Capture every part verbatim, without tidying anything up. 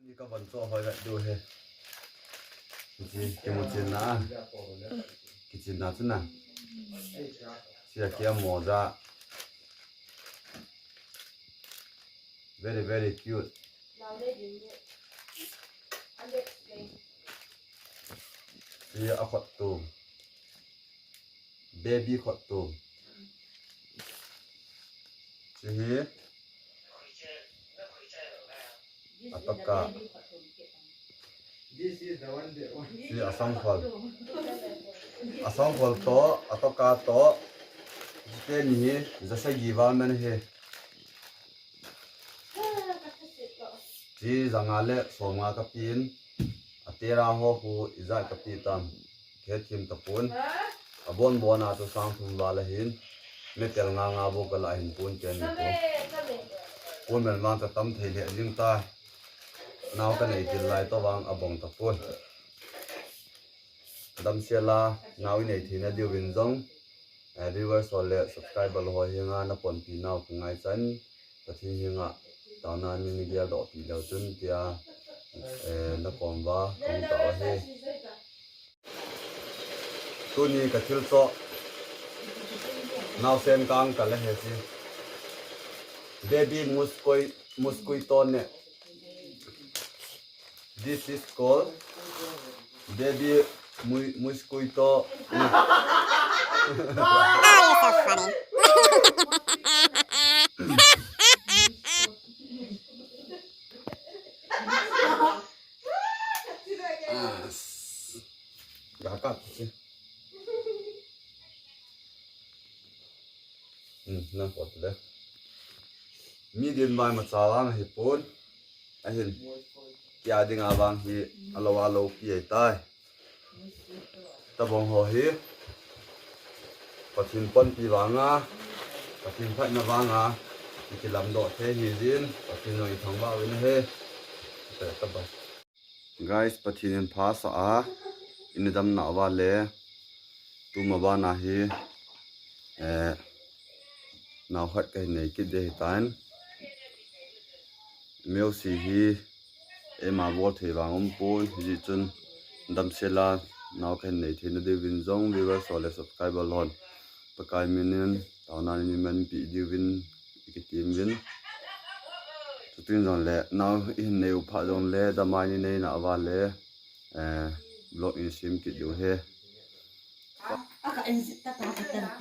Ni ka van cho hoi vet du he. Kichi, kimu chin na. Kichi na chu na. Sia kia mo ja. Very, very cute. Sia a khot tu. Baby khot tu. Sia hi. A toka. Sia a sangkhol. A sangkhol to, a toka to. Jite ni hi, ja sagi val man hi. Chi ja nga le som nga ka pin, a tera ho khu ijat ka pi tam, khe thim ta pun. A bon bon a chu sang thum val a hin, metel nga nga bo ka la hin pun ken ni pun. Pun mel mang ta tam thei le jing ta. Nau ka nei til lai to vang a bong ta pun. Damsel a nau i nei theina diuvin jong, eh, viewers ho le subscriber ho henga na ponpi nau ka ngaichan, Pathen henga taona ni ni gel doh pi leu chun tia, eh, na kom va kong ta ahi. Tuni ka thil cho nau sen kang ka le he si. Baby muskoi, muskoi to ne. This is called baby mu-, mosquito. Ah, you're so funny. Ah, s-, gakat si. Hmm, nang pot le. Mi din vai ma cha vang hi pon. Ahin. Kia ding a vang hi alo alo pi ai tai. Tabong ho hi. Pathen ponpi vanga. Pathen phatna vanga. Ki lam doh the hi jin. Pathen noi thang va vin he. Te tabong. Guys, Pathen in pha sa a, i na dam nau va le, tuma bana hi, eh, nau khat ka hin nei kit de hi tan. Meu si hi, ema bol thei vang um pon, hi chun damsel a, nau ka hin nei theina diuvin jong, viewers ho le subscriber hon. Pakai min in, taona ni manpi diuvin, i kitim vin. Chutin jong le, nau i hin nei u pha jong le, damai ni nei na va le, eh, vlog in sim kit diu he.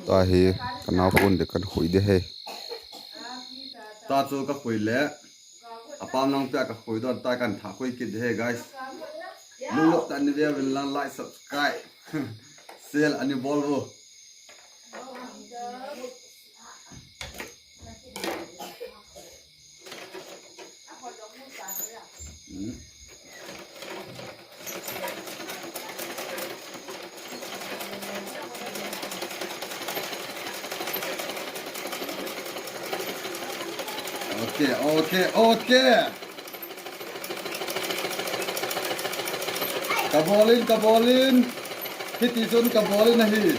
Ta hi, ka nau phone de kan khui de he. Ta chu ka khui le, a pam nang pia ka khui don, ta kan tha khui kit de he, guys. Lu lo ta ni ve vin lang like, subscribe. Sel ani bol vo. Hmm. Okay, okay, okay. Ka bol in, ka bol in. Hiti chun ka bol in ahi.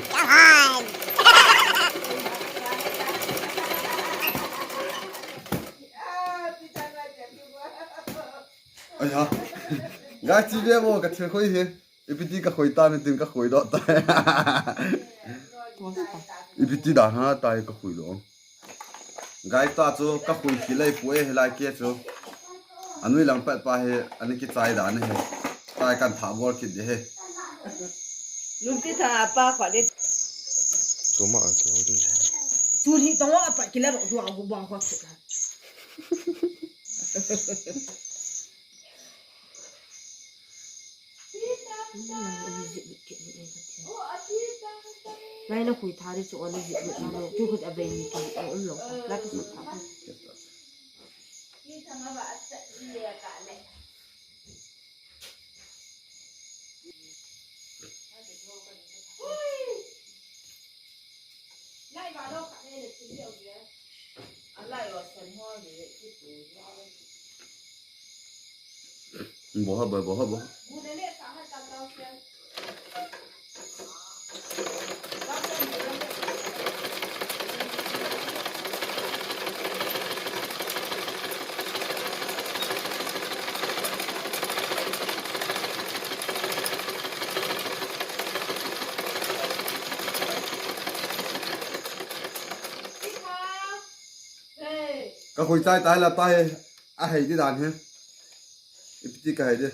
Aya. Guys, chi ve mo ka thil khoi hi. Ipi ti ka khoi ta, mi tin ka khoi doh ta. Ipi ti dan ha ta hi ka khoi doh. Guys, ta chu ka khui kit lai pu e, hilai ke chu. Anui lang pet pa hi, ani kichai dan hi. Tai kan tha bol kit de hi. Lum ti tha apa kho de. Chuma chu di. Chu hi tong apa kila ro dua gu bang kho chu. Ngai na khui tha di chu, oli zip lut na lo. Tu khut a bei ni tu, a um lo. La ka sut tha. Bo ha bo, bo ha bo. Ka khui chai tai la ta he. A hei di dan he. Ipi ti ka hei di.